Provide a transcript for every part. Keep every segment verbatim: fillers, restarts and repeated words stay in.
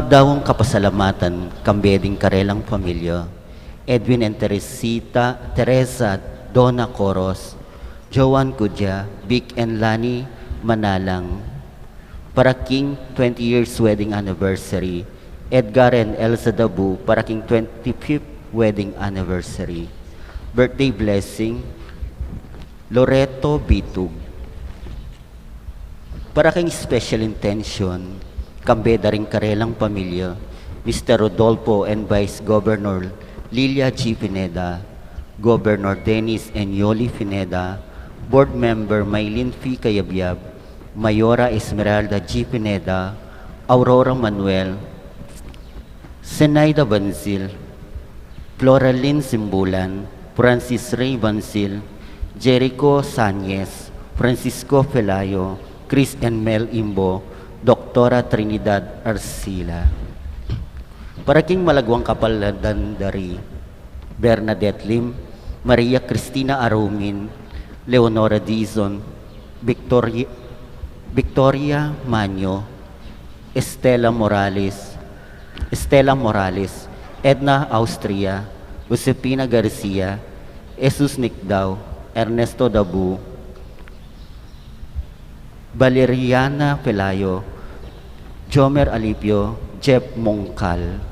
Daun kapasalamatan, kambe ding karelang pamilya, Edwin and Teresita, Teresa, Donna Coros, Joan Cudia, Vic and Lani Manalang, para king twenty years wedding anniversary, Edgar and Elsa Dabu, para king twenty-fifth wedding anniversary. Birthday blessing, Loreto Bitug. Para king special intention, kambe da ring karelang pamilya, Mister Rodolfo and Vice Governor Lilia G Pineda, Governor Dennis and Yoli Pineda, Board Member Mylene P Cayabyab, Mayora Esmeralda G Pineda, Aurora Manuel, Zenaida Banzil, Floralyn Simbulan, Francis Ray Banzil, Jericho Sañez, Francisco Pelayo, Chris and Mel Imbo, Doktora Trinidad Arcila. Para king malagwang kapaladan da ri Bernadette Lim, Maria Cristina Arumin, Leonora Dizon, Victoria, Victoria Manyo, Estela Morales, Estela Morales, Edna Austria, Josefina Garcia, Jesus Nicdao, Ernesto Dabu, Valeriana Pelayo, Jomer Alipio, Jep Mongcal.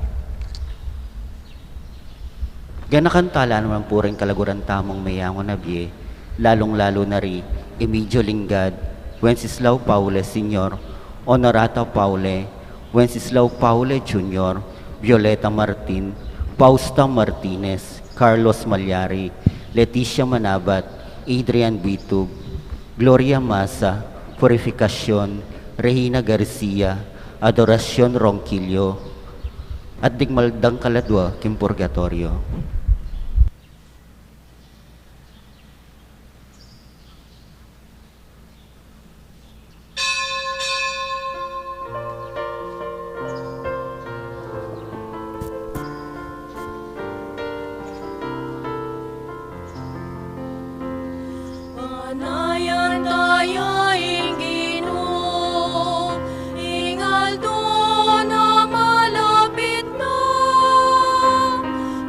Ganakan tala naman pu ring kalaguran tamung meyangu na bie, lalung-lalu na ri Emigio Lingad, Wenceslao Paule Senior, Honorata Paule, Wenceslao Paule Junior, Violeta Martin, Fausta Martinez, Carlos Malyari, Leticia Manabat, Adrian Bitug, Gloria Masa, Purificacion, Regina Garcia, Adoracion Ronquillo, at ding malagdang kaladwa king purgatoryo. Panayan taya ing Ginu, ing aldo na malapit na.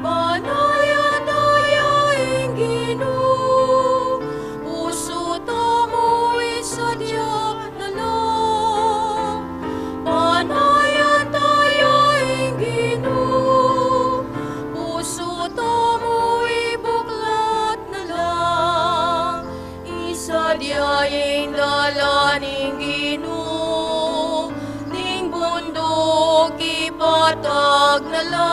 Panayan taya ing Ginu, pusu tamu isadya na la. Panayan taya ing Ginu, pusu tamu ibuklat na la. Isadya ing dalan ning Ginu, ning bunduk ipatag na la.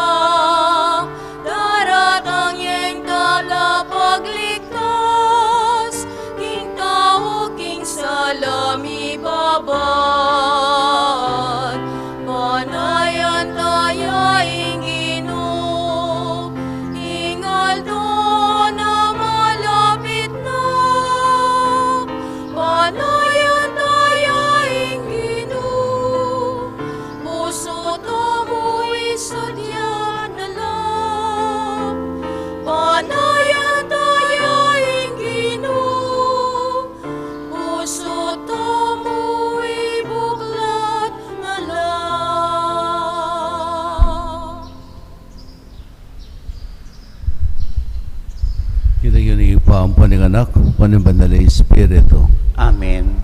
Daratang ya ing Tagapagligtas, king tau king sala mibabad. Panayan taya ing Ginu, ing aldo na malapit na. Panayan taya ing Ginu, pusu tamu isadya na la. Panayan taya ing Ginu, pusu tamu ibuklat na la. King lagyu ning Ibpa, ampo ning Anak, ampo ning Banal a Espiritu. Amen.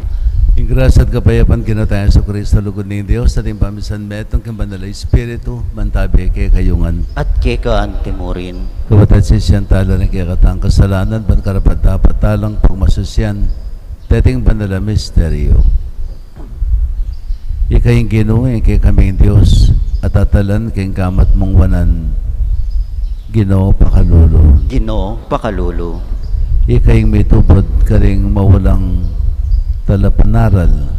Ing grasya at kapayapan king Ginu tang Jesucristo, lugud ning Dios, at ing pamisan metung king Banal a Espiritu, mantabi kekayu ngan. At keka antimurin. Kapatad, sisian tala ring kekatang kasalanan, ban karapat-dapat talang pagmasusyan deting banal a misteryo. Ika ing Ginu, ing kekaming Dios, a tatalan king kamatmung wanan. Ginu, pakalulu. Ginu, pakalulu. Ika ing mitubud karing mawalang talapanaral,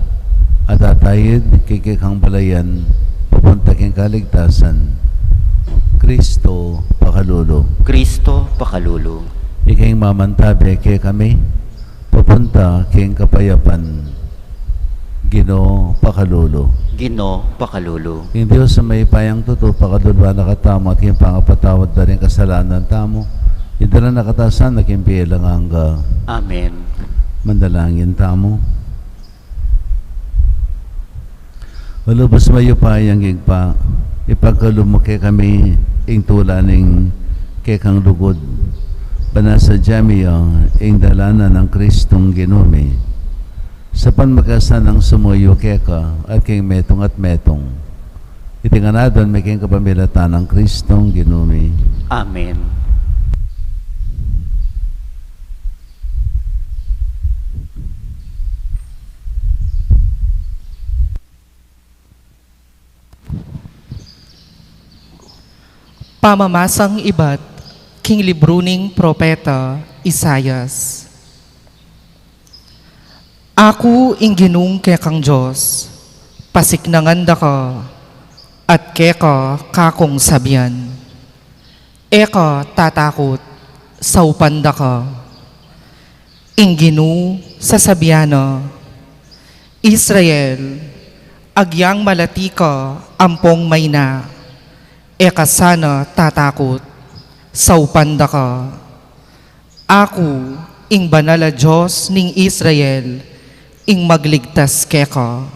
a tatayid king kekang balayan papunta king kaligtasan. Kristo, pakalulu. Kristo, pakalulu. Ika ing mamantabi kekami papunta king kapayapan. Ginu, pakalulu. Ginu, pakalulu. Ing Dios a mayupayang tutu, pakaluluan na katamu at king pangapatawad da ring kasalanan tamu, idala na katamu sana king bie alang angga. Amen. Manalangin tamu. O lubus mayupayang Ibpa, ipagkalub mu kekami ing tula ning kekang lugud. Ban sabian mi ya ing dalanan nang Kristong Ginu mi. Sapantala makasanang sumuyu keka at king metung at metung. Iti ngan aduan mi king kapamilatan nang Kristong Ginu mi. Amen. Pamamasang ibat king libru ning propeta Isaias. Aku ing Ginung kekang Dios, pasiknangan da ka, at keka kakung sabian. E ka tatakut, saupan da ka. Ing Ginu sasabian na, Israel, agyang malati ka ampong maina, e ka sana tatakut, saupan da ka. Aku, ing banal a Dios ning Israel, ing magligtas keka.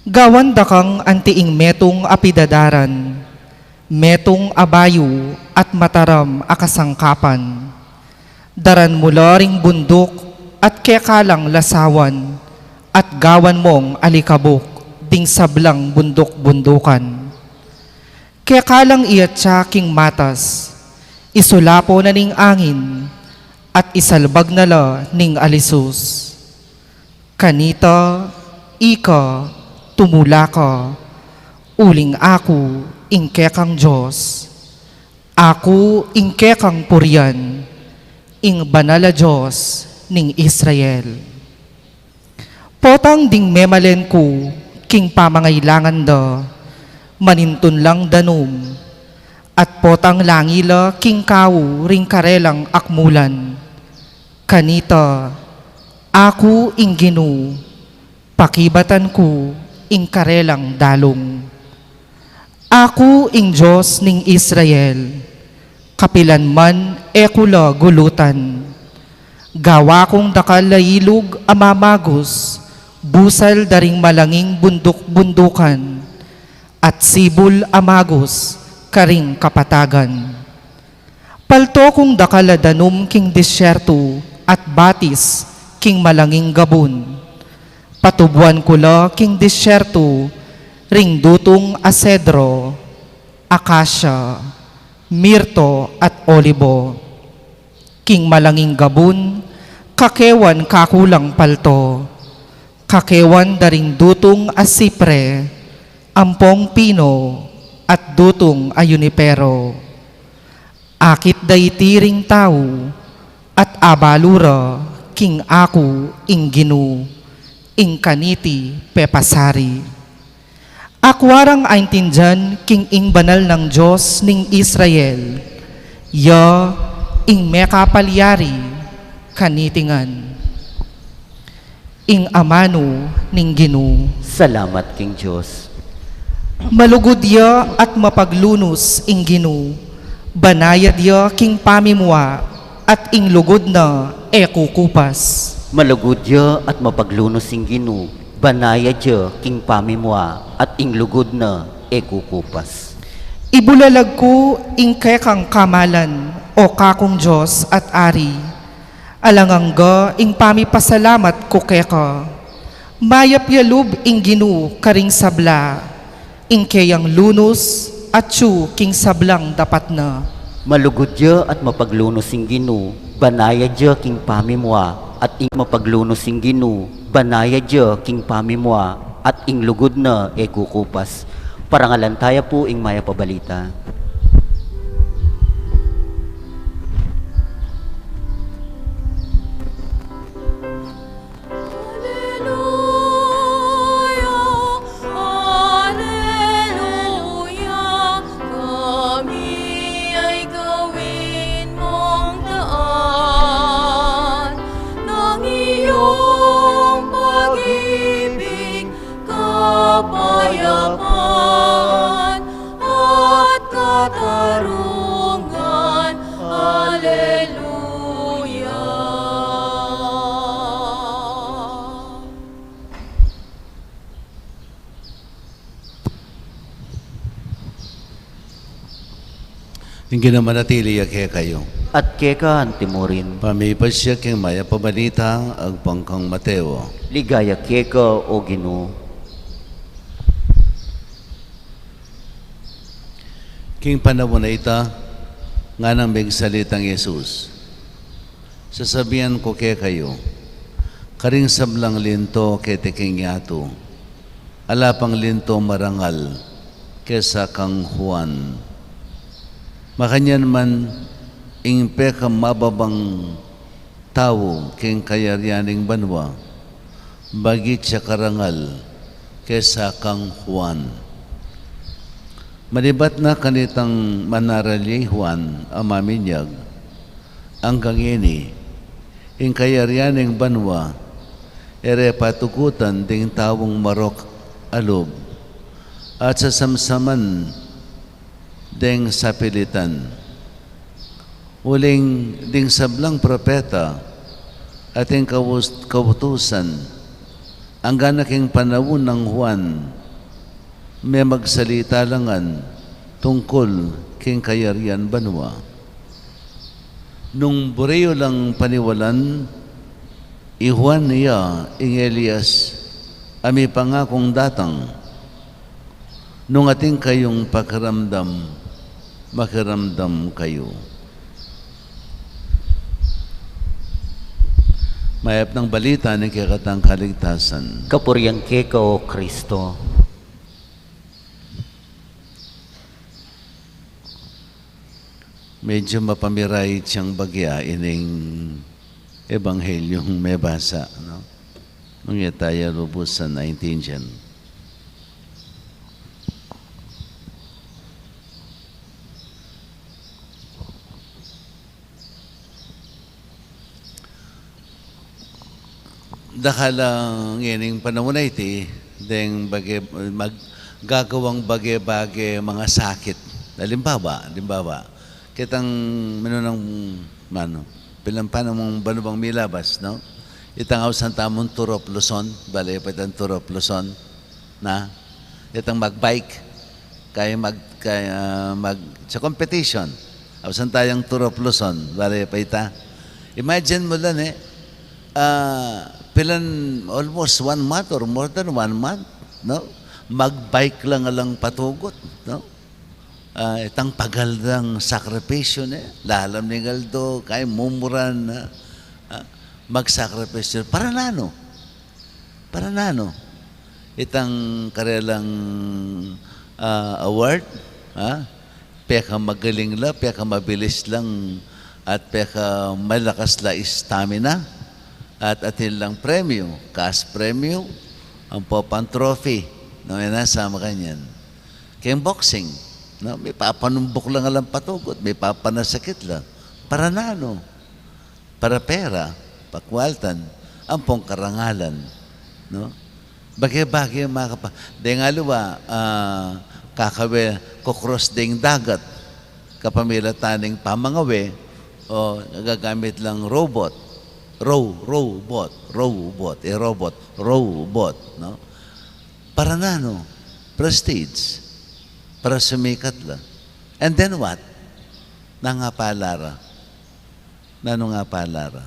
Gawan da kang anti ing metung a pidadaran, metung a bayu at mataram a kasangkapan. Daran mu la ring bunduk at keka lang lasawan, at gawan mung alikabuk ding sablang bunduk-bundukan. Keka lang iatsa king matas, isulapo na ning angin, at isalbag na la ning alisus. Kanita, ika, tumula ka, uling aku ing kekang Dios. Aku ing kekang purian, ing banal a Dios ning Israel. Potang ding memalen ku king pamangailangan da, manintun lang danum, at potang langi la king kau ring karelang akmulan. Kanita, aku ing Ginu, pakibatan ku ing karelang dalung. Aku ing Dios ning Israel, kapilan man e ku la gulutan. Gawa kung dakal a ilug a mamagus, busal da ring malanging bunduk-bundukan, at sibul a magus karing kapatagan. Palto kung dakal a danum king disyerto at batis king malanging gabun. Patubuan ku la king disyerto ring dutung a sedro, akasya, mirto, at olibo. King malanging gabun, kakewan kaku lang palto. Kakewan da ring dutung a sipre, ampong pino, at dutung a yunipero. Akit da iti ring tau, at abalu ra king aku ing Ginu, ing kaniti pepasari. Akua rang aintindian king ing banal nang Dios ning Israel, ya ing mekapalyari kaniti ngan. Ing amanu ning Ginu. Salamat king Dios. Malugud ya at mapaglunus ing Ginu, banayad ya king pamimua, at ing lugud na e kukupas. Malugud ya at mapaglunus ing Ginu, banayad ya king pamimua, at ing lugud na e kukupas. Ibulalag ku ing kekang kamalan, o kakung Dios at Ari, alang angga ing pamipasalamat ku keka. Mayap ya lub ing Ginu karing sabla, ing keyang lunus atyu king sablang dapat na. Malugud ya at mapaglunus ing Ginu, banayad ya king pamimua, at ing mapaglunus ing Ginu, banayad ya king pamimua, at ing lugud na e kukupas. Parangalan taya pu ing mayap a balita. Aleluya, aleluya, kami ay gawin mong daan ng iyong pag-ibig, kapayapan at katarungan. Aleluya. Ing Ginu manatili ya kekayu. At keka antimurin. Pamipasya king Mayap a Balita agpang kang Mateo. Ligaya keka, O Ginu. King panaun a ita, nganang megsalitang Jesus, sasabian ku kekayu, karing sablang linto keti king yatu, ala pang linto marangal kesa kang Juan. Makanyan man, ing pekamababang tau king kayarian ning banua, bagit ya karangal kesa kang Juan. Manibat na kanitang manaral ya i Juan a maminyag, anggang ini, ing kayarian ning banua, e re patugutan ding taung marok a lub, at sasamsaman deng sapilitan. Uling ding sablang propeta at ding kaus-, kautusan, anggang na king panaun nang Juan, memagsalita la ngan tungkul king kayarian banua. Nung buri yu lang paniwalan, i Juan ya ing Elias a mipangakung datang. Nung atin kayung pakiramdam, makiramdam kayu. Mayap nang balita ning kekatang kaligtasan. Kapurian keka, O Kristo. Medyo mapamirait yang bagya ining Ebanghelyo mebasa, no? Nung e taya lubusan naintindian. Dakal a ngening panaun a iti, deng bage, mag-, gagawang bage-bage mangasakit. Alimbawa, alimbawa, kitang minunang, manu, pilan pa namung banua bang milabas, no? Itang ausan tamung tour of Luzon, bale pa itang tour of Luzon, na? Itang mag-bike, kaya mag-, kaya mag-, sa competition. Ausan tayang tour of Luzon, bale pa ita. Imagine mu la, e, ah, pilan, almost one month or more than one month, no? Mag-bike la ngan lang patugut, no? Ah, itang pagal dang sakripisyu, ne? Lalam ning aldo, kaya mumuran, ah, ah, magsakripisyu. Para nanu? Para nanu? Itang karelang, ah, award, ha? Pekamagaling la, pekamabilis lang, at pekamalakas la stamina, at atin lang premyu, cash premyu, ampo pang trophy, no, e na sa makanyan. Keng boxing, no, mipapanumbuk la ngan lang patugut, mipapanasakit la. Para nanu? Para pera, pakwaltan, ampong karangalan, no? Bage-bage, makapa-, deng aliwa, ah, kakawe, ku-cross deng dagat, kapamilatan ning pamangawe, o gagamit lang rowboat, row, rowboat, rowboat, e, robot, rowboat, no? Para nanu? Prestige. Para sumikat la. And then what? Nanu nga pala ra? Nanu nga pala ra?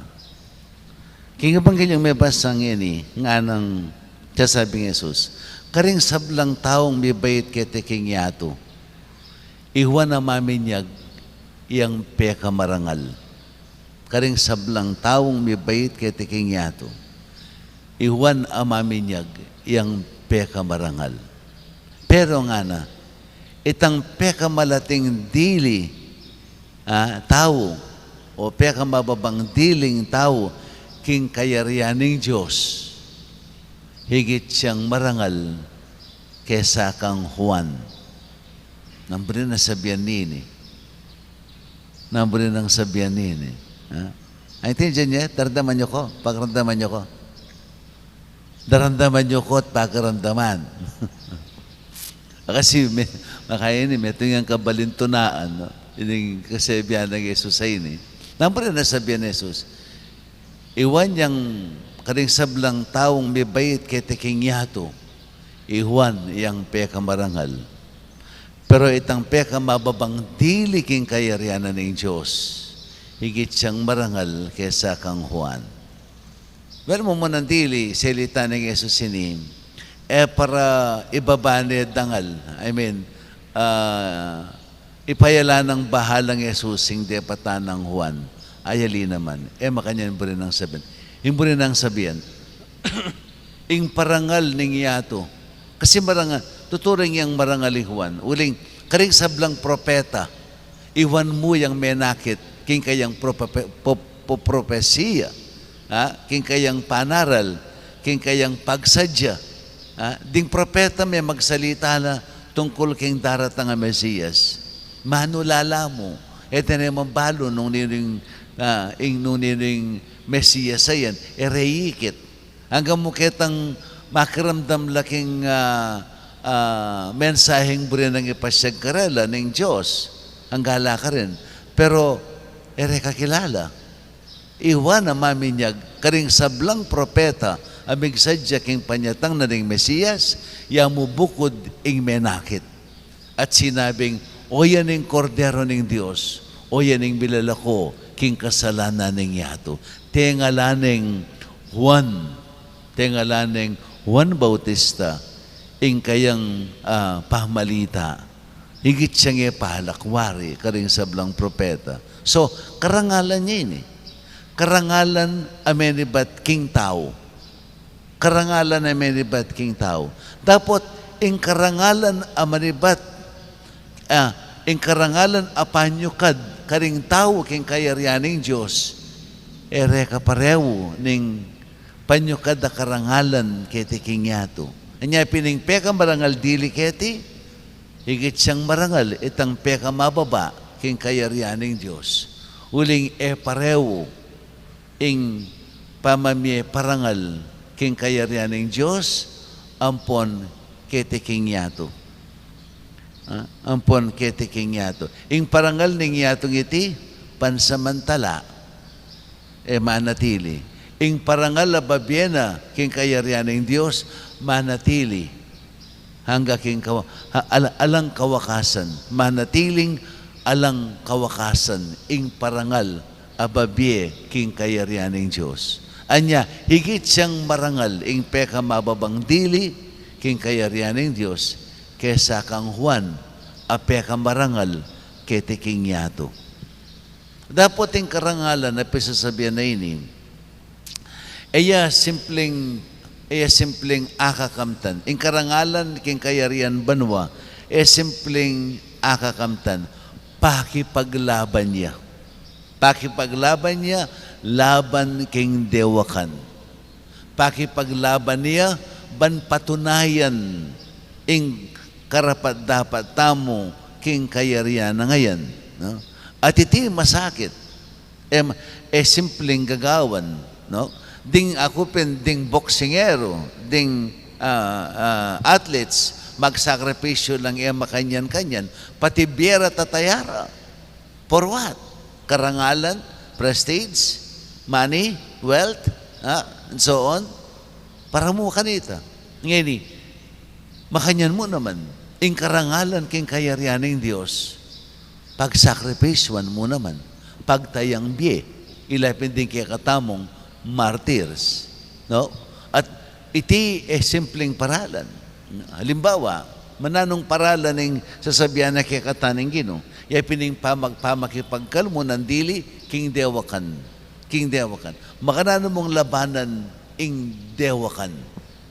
King Ebanghelyo mebasa ngeni, nganang sasabi nang Jesus, karing sablang taung mibait keti king yatu, i Juan a maminyag yang pekamarangal. Karing sablang taung mibait keti king yatu, i Juan a maminyag yang pekamarangal. Pero ngana, itang pekamalating dili, ah, tau, o pekamababang diling tau king kayarian ning Dios, higit yang marangal kesa kang Juan. Nanu buri nang sabian nini? Nanu buri nang sabian nini? Ha? Aintindian ye? Daramdaman yu ku? Pakiramdaman yu ku? Daramdaman yu ku at pakiramdaman. Kasi me-, makaya ini, metung yang kabalintunaan, no? Ining kasabian nang Jesus a ini. Nanu buri nang sabian nang Jesus? I Juan yang karing sablang taung mibait keti king yatu, i Juan yang pekamarangal. Pero itang pekamababang dili king kayarian na ning Dios, higit yang marangal kesa kang Juan. Well, mumunang dili, selita nang Jesus ini, e para ibaba ne dangal. I mean, ah, ipayala nang bahalang Jesus ing depatan nang Juan. Ayali naman, e makanyan buri nang sabian. Ing buri nang sabian, ing parangal ning yatu. Kasi marangal, tuturing yang marangal i Juan. Uling, karing sablang propeta, i Juan mu yang menakit king kayang prope-, po-, po-, propesiya, ha? King kayang panaral, king kayang pagsadya, ha? Ding propeta me magsalita la tungkul king daratang a Mesias. Manulala mu, e tene mambalu nung ninu ing, ah, ing nung ninu ing Mesias a yan, e re ikit. Anggang mu ketang makiramdam la king, ah, ah, mensaheng buri nang ipasyag karela ning Dios, angga la karin. Pero, e re kakilala. I Juan a maminyag karing sablang propeta a migsadya king panyatang na ning Mesias, ya mu bukud ing menakit. At sinabing, "O yan ing Kordero ning Dios, o yan ing milalako king kasalanan ning yatu." Tengalan neng Juan, tengalan neng Juan Bautista, ing kayang, ah, pamalita. Higit yang e palakwari karing sablang propeta. So, karangalan ya ini. Karangalan a menibat king tau. Karangalan a menibat king tau. Dapot, ing karangalan a manibat, ah, ing karangalan a panyukad karing tau king kayarian ning Dios, e re kaparehu ning panyukad a karangalan keti king yatu. Anya pin ing pekamarangal dili keti, higit yang marangal, itang pekamababa king kayarian ning Dios. Uling e parehu ing pamamie parangal king kayarian ning Dios ampon keti king yatu. Ah, ampon keti king yatu. Ing parangal ning yatung iti, pansamantala, e manatili. Ing parangal a babie na king kayarian ning Dios, manatili. Angga king kawa-, ha-, ala-, alang kawakasan, manatiling alang kawakasan ing parangal a babie king kayarian ning Dios. Anya, higit yang marangal ing pekamababang dili king kayarian ning Dios kesa kang Juan a pekamarangal keti king yatu. Dapot ing karangalan a pisasabian na ini, e ya simpleng, e ya simpleng akakamtan. Ing karangalan king kayarian banua, e simpleng akakamtan. Pakipaglaban ya. Pakipaglaban ya laban king dewakan. Pakipaglaban ya ban patunayan ing karapat-dapat tamu king kayarian a ngayan, no? At iti masakit. E, e simpleng gagawan, no? Ding aku pin, ding boksingero, ding, ah, ah, athletes, magsakripisyo lang e makanyan-kanyan, pati bie ra tataya ra. For what? Karangalan, prestige, money, wealth, ha? And so on. Para mu kanita. Ngeni, makanyan mu naman, ing karangalan king kayarian ning Dios, pagsakripisyuan mu naman, pagtayang bie, ila pin ding kekatamung martyrs, no? At iti e simpleng paralan. Halimbawa, mananung paralan ing sasabian na kekatamu ning Ginu, ya pin ing pamag-, pamakipagkalmu nang dili king dewakan, king dewakan. Makananu mung labanan ing dewakan.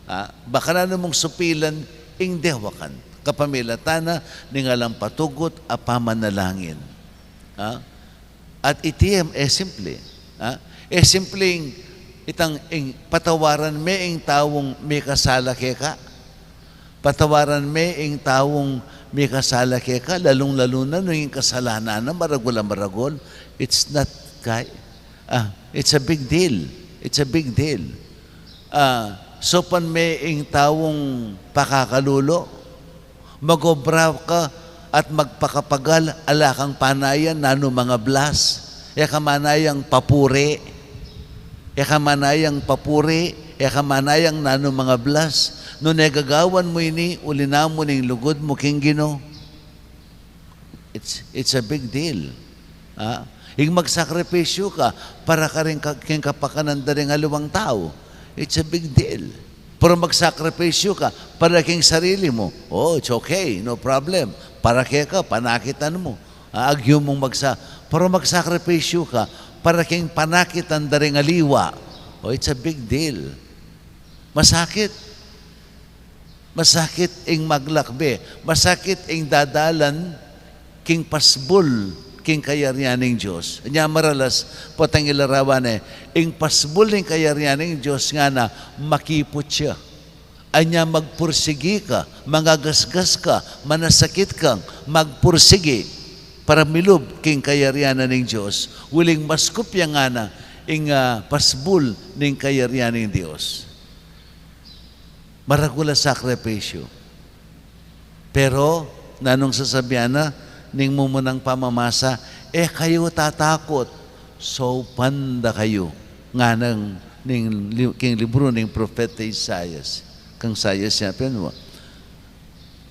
Ah, makananu mung supilan ing dewakan. Kapamilatan na ning alang patugut a pamanalangin. Ah, at iti e simple. Ah, e simpleng itang ing patawaran me ing taung mikasala keka. Patawaran me ing taung mikasala keka, lalung-lalu na nung ing kasalanan na maragul a maragul. It's not kay-, ah, it's a big deal. It's a big deal. Ah, saupan me ing taung pakakalulu. Mag-obra ka at magpakapagal, ala kang panayan, nanu mang ablas. E ka manayang papuri. E ka manayang papuri, e ka manayang nanu mang ablas. Nune gagawan mu ini, uli na mu ning lugud mu king Ginu. It's, it's a big deal. Ha? Ing magsakripisyu ka para karing ka-, king kapakanan da ring aliwang tau, it's a big deal. Pero magsakripisyu ka para king sarili mu, oh, it's okay, no problem. Para keka, panakitan mu. Ah, agyu mung magsa-, pero magsakripisyu ka para king panakitan da ring aliwa, oh, it's a big deal. Masakit. Masakit ing maglakbe, masakit ing dadalan king pasbul king kayarian ning Dios. Anya maralas, potang ilarawan ne, ing pasbul ning kayarian ning Dios ngana makiput ya. Anya magpursigi ka, mangagasgas ka, manasakit kang magpursigi para milub king kayarian na ning Dios. Uling mas kupya ngana ing, ah, pasbul ning kayarian ning Dios. Maragul a sakripisyu. Pero nanung sasabian na ning mumunang pamamasa, "E kayu tatakut, saupan da kayu." Ngana ning li-, king libru ning propeta Isaias, kang Isaias ya penwa.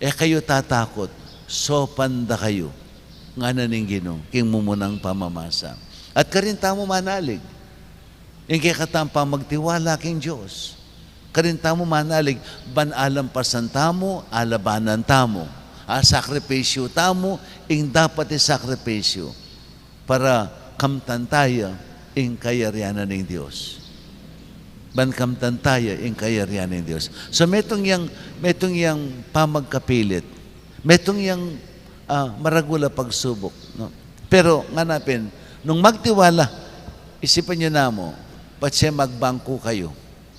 "E kayu tatakut, saupan da kayu." Ngana ning Ginu king mumunang pamamasa. At karin tamu manalig, ing kekatamung pamagtiwala king Dios. Karin tamu manalig, ban alampasan tamu, alabanan tamu, asakripisyu tamu ing dapat isakripisyu para kamtan taya ing kayarian na ning Dios. Ban kamtan taya ing kayarian ning Dios. So, metung yang, metung yang pamagkapilit. Metung yang, ah, maragul a pagsubuk, no? Pero ngana pin, nung magtiwala, isipan yu namu, patse magbangku kayu.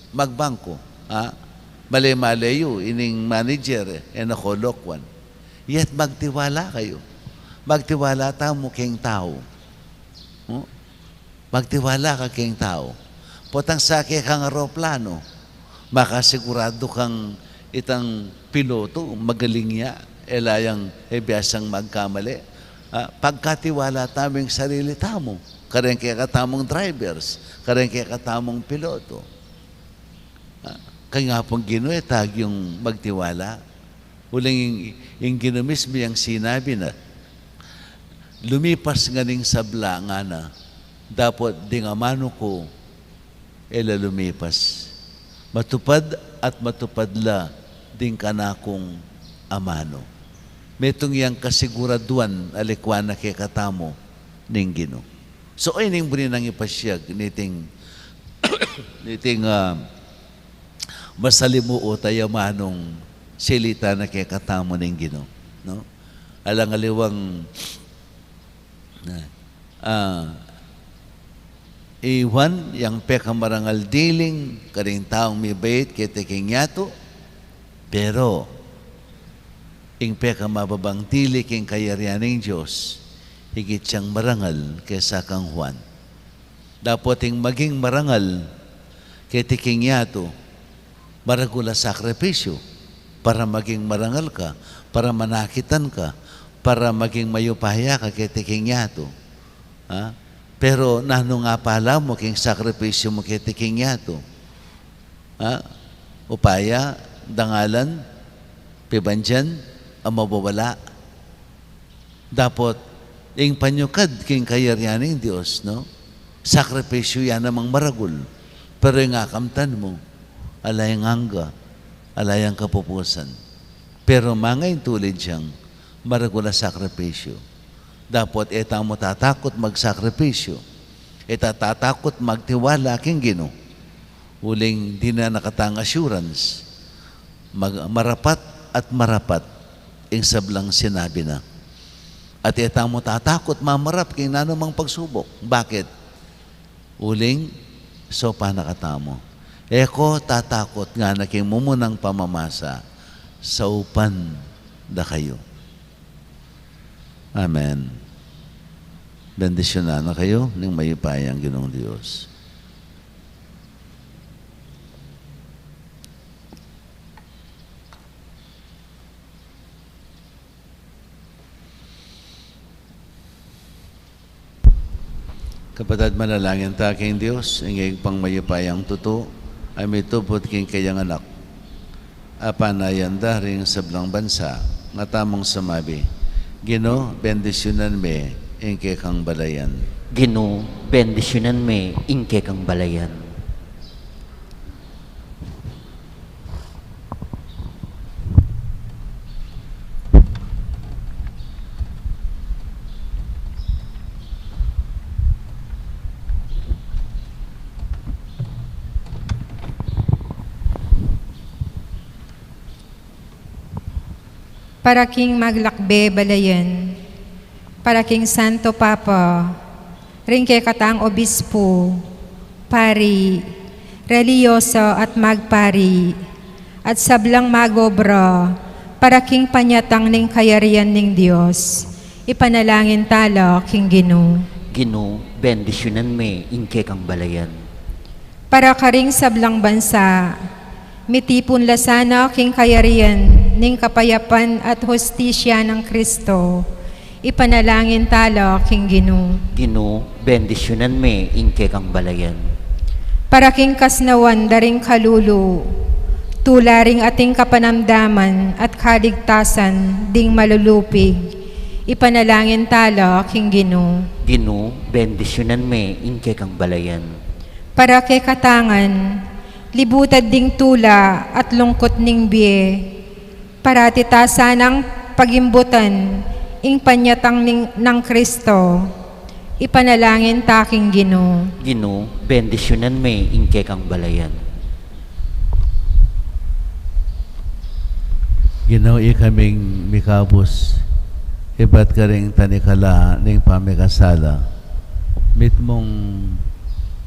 Magbangku, ha? Male-male yu, ining manager, e, e na kolokwan. Yet magtiwala kayu. Magtiwala tamu king tau. Hmm? Magtiwala ka king tau. Potang sake kang aeroplano, makasiguradu kang itang piloto, magaling ya, e la yang, e, biasang magkamali. Ah, pagkatiwala tamu ing sarili tamu, kareng kekatamung drivers, kareng kekatamung piloto. Ah, kaya nga pung Ginu, e, tagyung magtiwala. Uling ing, ing Ginu mismu yang sinabi na, lumipas ngan ing sabla ngana, dapot ding amanu ku e la lumipas. Matupad at matupad la ding kanakung amanu. Metung yang kasiguraduan a likwan na kekatamu ning Ginu. So, e, ining buri nang ipasyag niting, niting, ah, masalimuot a amanung selita na kekatamu ning Ginu, no? Alang aliwang, na, ah, i Juan, yang pekamarangal diling karing taung mibait keti king yatu, pero ing pekamababang dili king kayarian ning Dios, higit yang marangal kesa kang Juan. Dapot ing maging marangal keti king yatu, maragul a sakripisyu para maging marangal ka, para manakitan ka, para maging mayupaya ka keti king yatu. Ha? Pero nanu ing apala mu king sakripisyu mu keti king yatu? Ha? Upaya, dangalan, pibandian, a mawawala. Dapot ing panyukad king kayarian ning Dios, no? Sakripisyu ya namang maragul. Pero ing akamtan mu, ala yang angga, ala yang kapupusan. Pero manga ing tulid yang maragul a sakripisyu. Dapot e tamu tatakut magsakripisyu. E ta tatakut magtiwala king Ginu. Uling dinan na katang assurance, mag-, marapat at marapat ing sablang sinabi na. At e tamu tatakut mamarap king nanumang pagsubuk. Bakit? Uling, saupan na katamu. E ko tatakut ngana king mumunang pamamasa, saupan da kayu. Amen. Bendisyunan na kayu ning mayupayang Ginung Dios. Kapatad, manalangin ta king Dios, ing Ibpang mayupayang tutu, a mitubud king kayang Anak, a panayan da ring sablang bansa, nga tamung samabi, Ginu, bendisyunan me ing kekang balayan. Ginu, bendisyunan me ing kekang balayan. Para king maglakbe balayan, para king Santo Papa, ring kekatang obispo, pari, relihiyoso at magpari, at sablang magobra para king panyatang ning kayarian ning Dios, ipanalangin tala king Ginu. Ginu, bendisyunan me ing kekang balayan. Para karing sablang bansa, mitipun la sana king kayarian ning kapayapan at hustisya nang Kristo, ipanalangin tala king Ginu. Ginu, bendisyunan me ing kekang balayan. Para king kasnawan da ring kalulu, tula ring ating kapanamdaman at kaligtasan ding malulupig, ipanalangin tala king Ginu. Ginu, bendisyunan me ing kekang balayan. Para kekatang libutan ding tula at lungkut ning bie, parati ta sanang pagimbutan ing panyatang ning, nang Kristo, ipanalangin ta king Ginu. Ginu, bendisyunan me ing kekang balayan. Ginu, ikaming mikabus ibat karing tanikala ning pamikasala, mitmung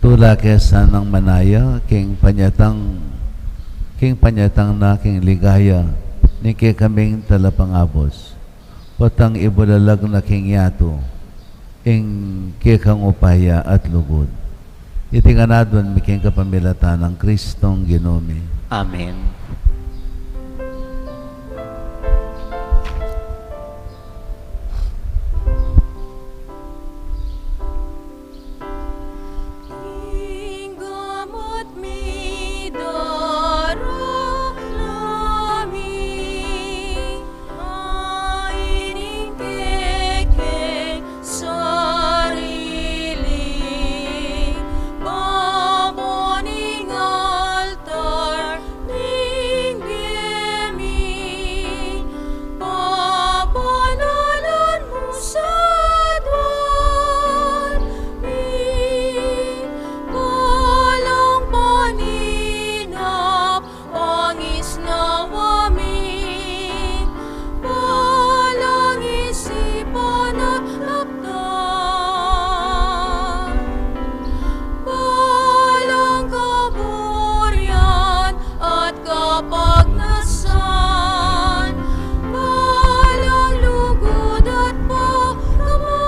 tula ke sanang manaya king panyatang, king panyatang na king ligaya ning kekaming talapangabus. Potang ibulalag na king yatu ing kekang upaya at lugud. Iti ngan aduan mi king kapamilatan nang Kristong Ginu mi. Amen. Ing gamat mi, daralan mi, a ining kekeng sarili, baba ning altar ning bie mi, pabanalan mu sa aduan mi, balang paninap, pangisnawa mi, balang isipan at lakdan, balang kaburian at kapagnasan, balang lugud at pagkamal.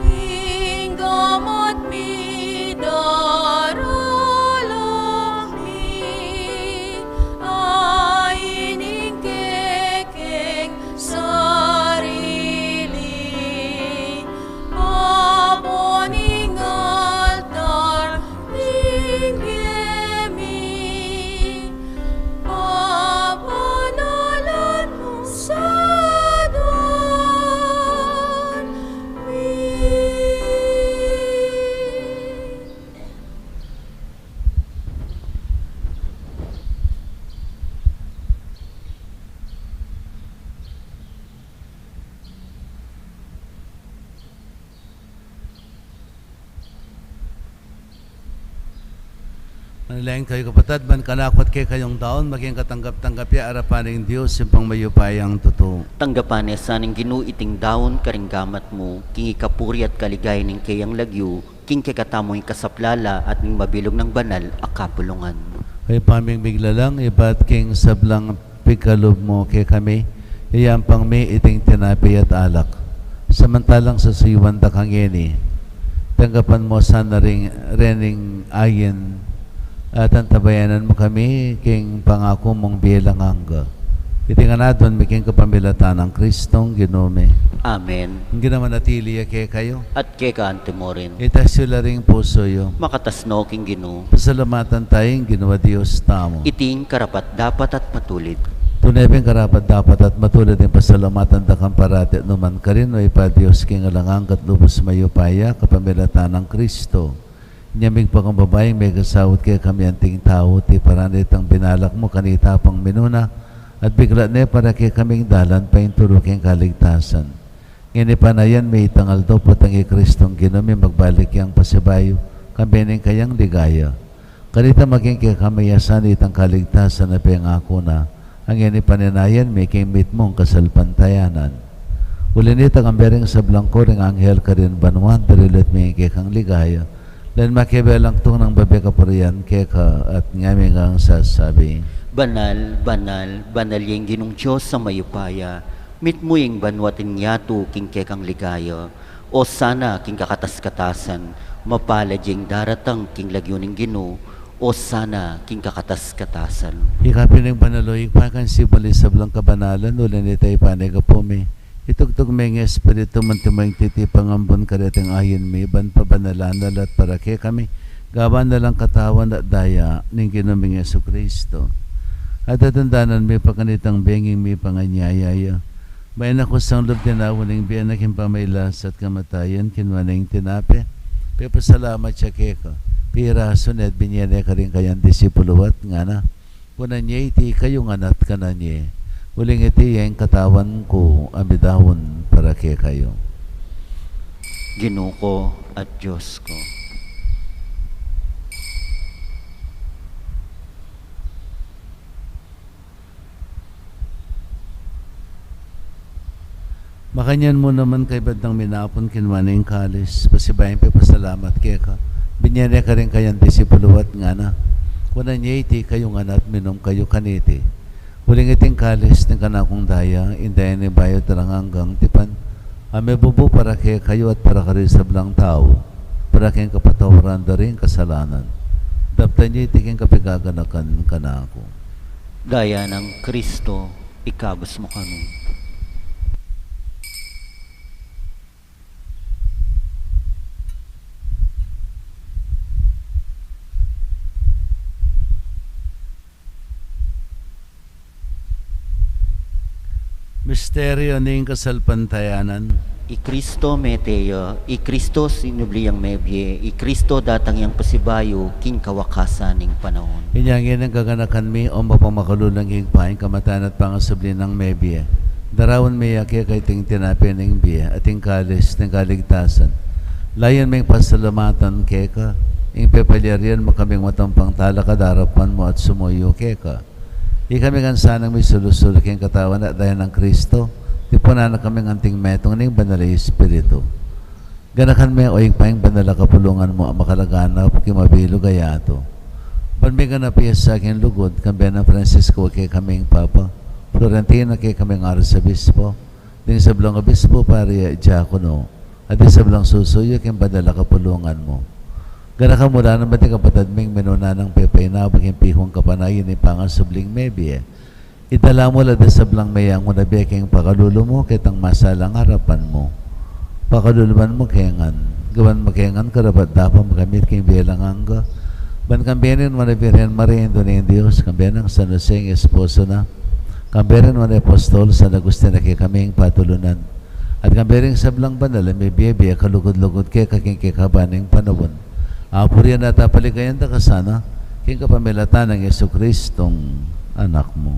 King gamat mi, daralan mi, a ining kekeng sarili, baba ning altar ning bie mi, pabanalan mu sa aduan mi. Manalangin kayu, kapatad, ban kanaku at kekayung daun maging katanggap-tanggap ya arapan ning Dios, Ibpang mayupayang tutu. Tanggapan na sa ning Ginu iting daun karing gamat mu, king ikapuri at kaligayan ning keyang lagyu, king kekatamung ikasaplala at ning mabilug nang banal a kapulungan. Kaybat king sablang pikalub mu kekami, iyampang mi iting tinape at alak. Samantalang sasuyuan da kang ngeni, tanggapan mu sana ring rening ain, at antabayanan mu kami king pangaku mung bie alang angga. Iti ngan aduan mi king kapamilatan nang Kristong Ginu mi. Amen. Ing Ginu manatili ya kekayu. At keka anti mu rin. Itas yu la ring pusu yu. Makatas no king Ginu. Pasalamatan taya ing Ginu a Dios tamu. Iti ing karapat-dapat at matulid. Tune pin karapat-dapat at matulid ing pasalamatan da kang parati at nukarin man, o Ibpa, Dios king alang angga at lubos mayupaya, kapamilatan nang Kristo. Inya migpakumbaba, mikasaut kekami anting tau, tiparan ne itang binalak mu kanita pang minuna, at biklat ne para kekaming dalan paintulu king kaligtasan. Ngeni panayan mi itang aldo potang i Kristong Ginu mi magbalik yang pasibayu, kambe ning kayang ligaya. Kanita maging kekami ya sana itang kaligtasan a pengaku na, a ngeni panayan mi king mitmung kasalpantayanan. Uli nita kambe ring sablang kori ning anghel karin banua, dalilit mi kekang ligaya. Len makibelang tung nang babie kapurian keka at ngami ngang sasabi. Banal, banal, banal ya ing Ginung Dios a mayupaya, mitmu ing banua at ing yatu king kekang ligaya. Osana king kakatas-katasan, mapalad ya ing daratang king lagyu ning Ginu, Osana king kakatas-katasan. Ika pin ing banal, o Ibpa, ika ing sibul ning sablang kabanalan, uli nita ipanyawad mi. Itugtug me ing Espiritu mu, antimo ing titipang ambun kareting ain mi, ban pabanalan na la at para kekami, gawan na lang katawan at daya ning Ginu ming Jesucristo. At tatandanan mi pa kanitang bengi ing mipanganyaya ya. Mayna kusang lub tinawan ing bie na king pamagkasakit at kamatayan, kinua ne ing tinape, pepasalamat ya keka, pirasu ne at binye ne karing kayang disipulu at ngana: Kunan ye iti kayu ngan at kanan ye. Uling iti ya ing katawan ku a midaun para kekayu. Ginu ku at Dios ku. Makanyan mu naman, kaybat dang minapun, kinua ne ing kalis, pasibayu yang pepasalamat keka, binye ne karing kayang disipulu at ngana: Kunan ye iti kayu ngan at minum kayu kaniti. Uling iti ing kalis ning kanakung daya, ing daya ning bayu at alang anggang tipan, a mibubu para kekayu at para karing sablang tau, para king kapatawaran da ring kasalanan. Daptan ye iti king kapaganakan kanaku. Daya nang Kristo, ikabus mu kami. Misteryu ning kasalpantayanan. I Kristo mete ya, i Kristo sinubli yang mebie, i Kristo datang yang pasibayu king kawakasan ning panaun. Inya ngeni gaganakan mi, o mapamakalulung Ibpa, ing kamatayan at pangasubli nang mebie, daraun mi ya keka iting tinape ning bie at ing kalis ning kaligtasan. Layun ming pasalamatan keka ing pepalyarian mu kaming matampang talakad king arapan mu at sumuyu keka. Ikami ngan sanang misulu-sulu king katawan at daya nang Kristo, tipunan na kaming anting metung ning Banal a Espiritu. Ganakan me, o Ibpa, ing banal a kapulungan mu a makalaganap king mabilug a yatu, ban miganap ya sa king lugud, kambe nang Francisco a kekaming Papa, Florentino a kekaming Arsobispo, ding sablang obispo, pari at diakono, at ding sablang susuyu king banal a kapulungan mu. Ganakan mu la naman ding kapatad ming minuna nang pepainawa king pihung kapanayan ning pangasubling mebie. Idala mu la ding sablang meyangu na bie king pakalulu mu, ketang masalang arapan mu. Pakaluluan mu ke ngan, gawan mu ke ngan karapat-dapat makamit king bie alang angga, ban kambe ning Nuan a Virgen Maria, Indu ning Dios, kambe nang San Jose ing esposo na, kambe ring nuan a apostol, San Agustin a kekaming patulunan, at kambe ring sablang banal a mibie-bie a kalugud-lugud keka king kekaban ning panaun, apurian at apaligayan da ka sana, king kapamilatan nang Jesucristong Anak mu.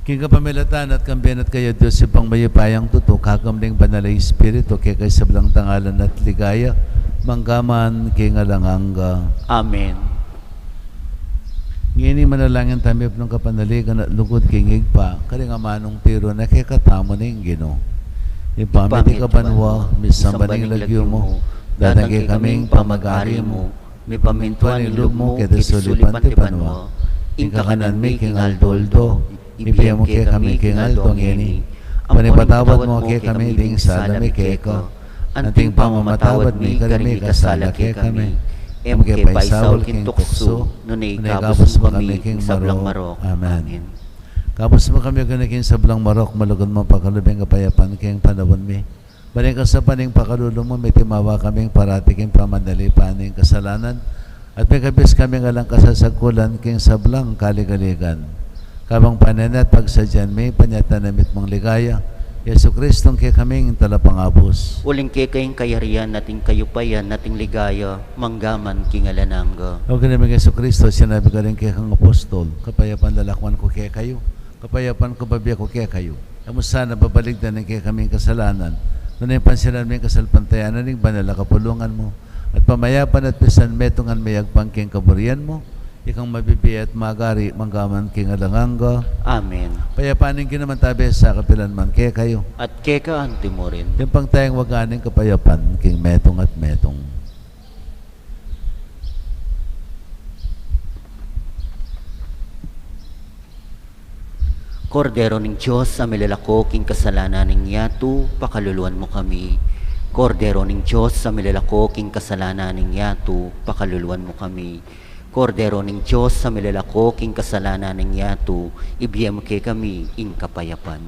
King kapamilatan at kambe na at kaya, Dios Ibpang mayupayang tutu, kagum ning Banal a Espiritu, keka ing sablang dangalan at ligaya, mangga man king alang angga. Amen. Ngeni manalangin tamu, mipnung kapanaligan at lugud king Ibpa, karing amanung tiru na kekatamu ning Ginu. Ibpa mi, atiu ka banua, misamban ya ing lagyu mu, datang kekami ing pamagari mu, mipamintuan ing lub mu keti sulip anti banua. Ing kakanan mi king aldo-aldo ibie mu kekami king aldo ngeni. Ampo ipatawad mu kekami ding sala mi keka, anti ing pamamatawad mi karing mikasala kekami. E mu ke paisaul king tuksu, nune ikabus mu kami king sablang marok. Amen. Ikabus mu kami, O Ginu, king sablang marok, malugud mung pakalub ing kapayapan king panaun mi. Ban king kasapan ning pakalulu mu, mitimawa kaming parati king pamanalipan ning kasalanan, At mekabus kami ngan king kasasagkulan king sablang kaligaligan. Kabang panenat pagsadyan mi, panyatang na mitmung ligaya, Jesucristo, ing kekaming talapangabus. Uling keka ing kayarian at ing kayupayan at ing ligaya, mangga man king alang angga. O Ginu ming Jesucristo, sinabi mu karing kekang apostol, kapayapan lalakwan ku kekayu, kapayapan ku bibie ku kekayu. E mu sana babalikdan ing kekaming kasalanan, nune pansinan mu ing kasalpantayanan ning banal a kapulungan mu, at pamayapan at pisan metung ngan meyagpang king kaburian mu, ikang mabibie at magari mangga man king alang angga. Amen. Ing kapayapan ning Ginu mantabe sa kapilan man kekayu. At keka anti mu rin. Ing pangtayang waga ning kapayapan king metung at metung. Kordero ning Dios, a milalako king kasalanan ning yatu, pakaluluan mu kami. Kordero ning Dios, a milalako king kasalanan ning yatu, pakaluluan mu kami. Kordero ning Dios, a milalako king kasalanan ning yatu, ibie mu kekami ing kapayapan.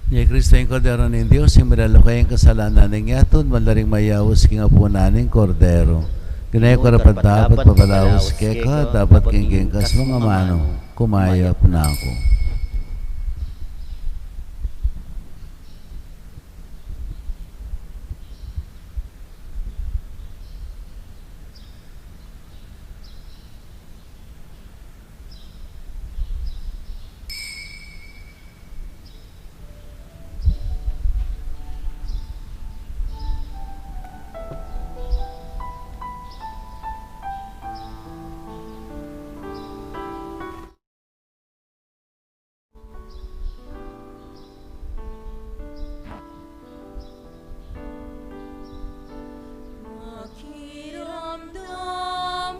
Ini i Kristo, ing Kordero ning Dios, ing milalako king kasalanan ning yatu. Mala ring mayaus king apunan ning Kordero. Ginu, e ku karapat-dapat pabalaus keka, dapot king kekang kasmung amanu, kumayap na ku.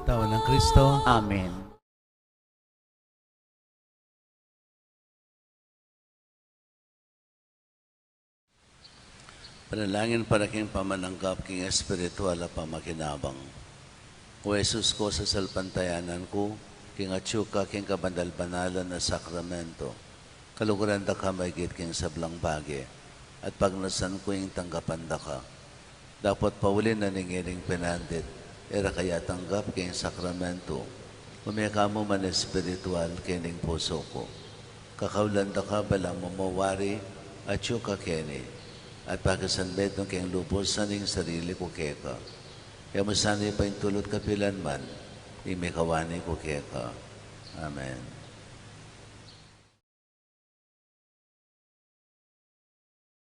Tawan nang Kristo. Amen. Panalangin para king pamananggap king espiritual a pamakinabang. O Jesus ku, sasalpantayanan ku king atyu ka king kabanal-banalan a sakramento. Kaluguran da ka maigit king sablang bage, at pagnasan ku ing tanggapan da ka. Dapot pauli na ning iling pinandit, e ra ka ya tanggap king sakramento, ume ka mu man espiritual king pusu ku. Kakaulan da ka balamu mu wari atyu ka keni, at pakisanmetung keng lubus ing sarili ku keka. E mu sana paintulut kapilan man ing mikawani ku keka. Amen.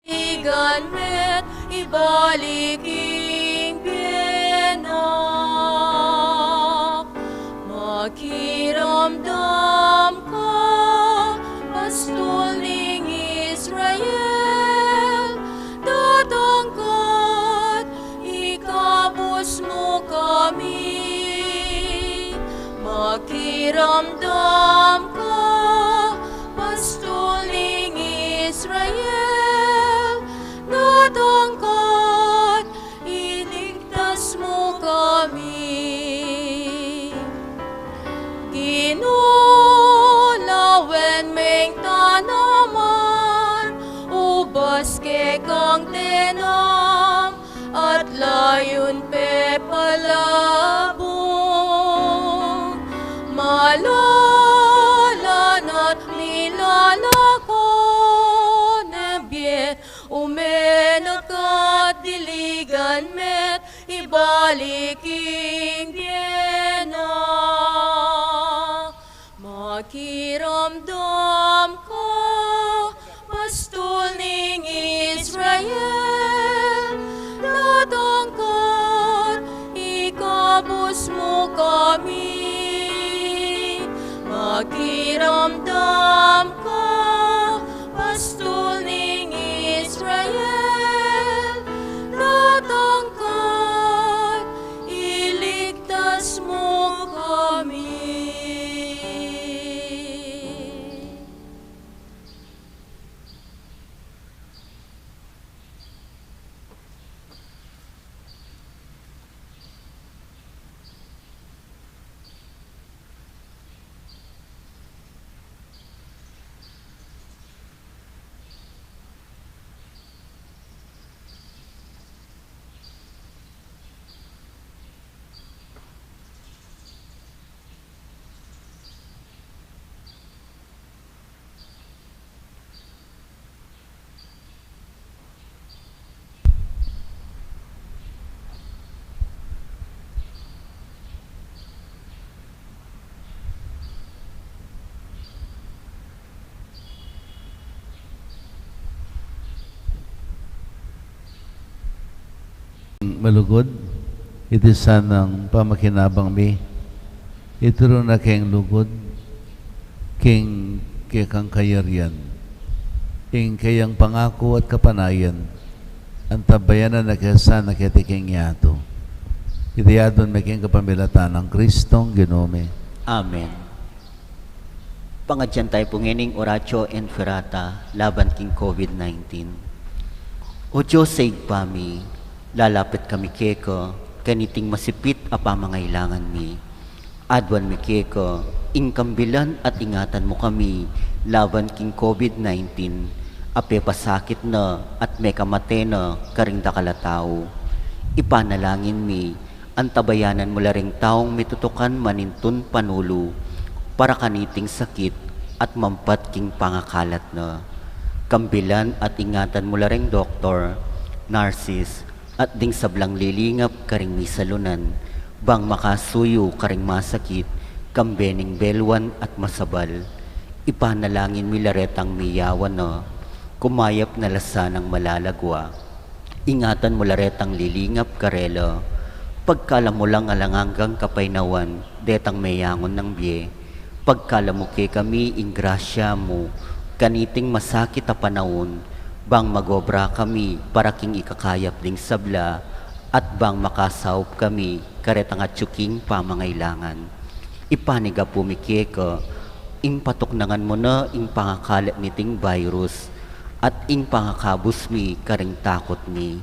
Diligan met ibalik ing bie na. Makiramdam ka, pastul ning Israel, datang ka't ikabus mu kami. Makiramdam ka, pastul ning Israel, datang ka't iligtas mu kami. Ginu, lawen meng tanaman, ubas kekang tenam, at layun pepalabung. Malalan at milalako na bie, ume na ka't diligan met ibalik ing bie na. Makiramdam ka, pastul ning Israel, datang ka't ikabus mu kami. Makiramdam ka, pastul ning Israel, datang ka't iligtas mu kami. Malugud, iti sanang pamakinabang mi, ituru na keng lugud, king kekang kayarian, ing keyang pangaku at kapanayan, antabayanan na ke sana keti king yatu. Iti adwan mi king kapamilatan nang Kristong Ginu mi. Amen. Pangadyan tayu pu ngening Oratio Imperata laban king COVID nineteen. O Dios a Ibpa mi, lalapit kami keka kaniting masipit a pamangailangan mi. Adwan mi keka ing kambilan at ingatan mu kami laban king COVID nineteen a pepasakit na at mekamate na karing dakal a tau. Ipanalangin mi, antabayanan mu la ring taung mitutukan manintun panulu para kaniting sakit at mampat king pangakalat na. Kambilan at ingatan mu la ring doktor, nurses, at ding sablang lilingap karing misalunan, bang makasuyu karing masakit, kambe ning belwan at masabal. Ipanalangin mi la retang miyawan na, kumayap na la sanang malalagwa. Ingatan mu la retang lilingap karela, pagkalub mu lang alang anggang kapaynawan detang meyangun nang bie. Pagkalub mu kekami ing grasya mu kaniting masakit a panaun, bang magobra kami para king ikakayap ding sabla, at bang makasaup kami karetang atyu king pamangailangan. Ipanyawad mi keka, ing patuknangan mu na ing pangakalat niting virus, at ing pangakabus mi karing takut mi.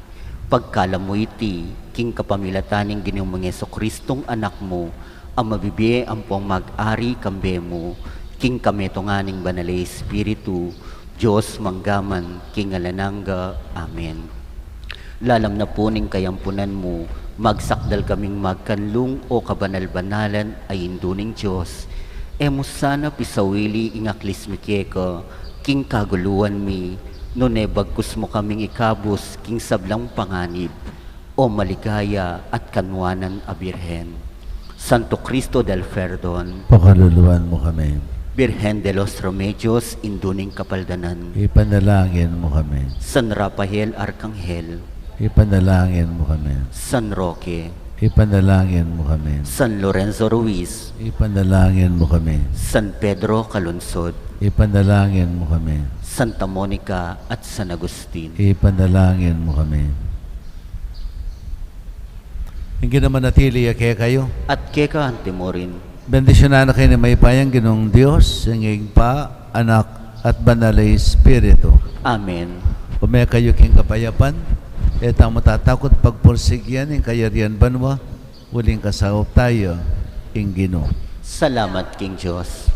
Pagkalub mu iti king kapamilatan ning Ginu ming Jesukristong Anak mu, a mabibie ampong mag-ari kambe mu, king kametungan ning Banal a Espiritu, Dios mangga man king alang angga. Amen. Lalam na pu ning kayampunan mu, magsakdal kaming magkanlung, o kabanal-banalan a Indu ning Dios. E mu sana pisawili ing aklis mi keka king kaguluan mi, nune bagkus mu kaming ikabus king sablang panganib, o maligaya at kanwanan a Birhen. Santo Cristo del Perdon, pakaluluan mu kami. Birhen de los Remedios, Indu ning Kapaldanan, ipanalangin mu kami. San Rafael Arkanghel, ipanalangin mu kami. San Roque, ipanalangin mu kami. San Lorenzo Ruiz, ipanalangin mu kami. San Pedro Calungsod, ipanalangin mu kami. Santa Monica at San Agustin, ipanalangin mu kami. Ing Ginu manatili ya kekayu. At keka anti mu rin. Bendisyunan na kayu ning mayupayang Ginung Dios, ing Ibpa, Anak, at Banal a Espiritu. Amen. Ume kayu king kapayapan, e tamu tatakut pagpursigyan ing kayarian banua, uling kasaup taya ing Ginu. Salamat king Dios.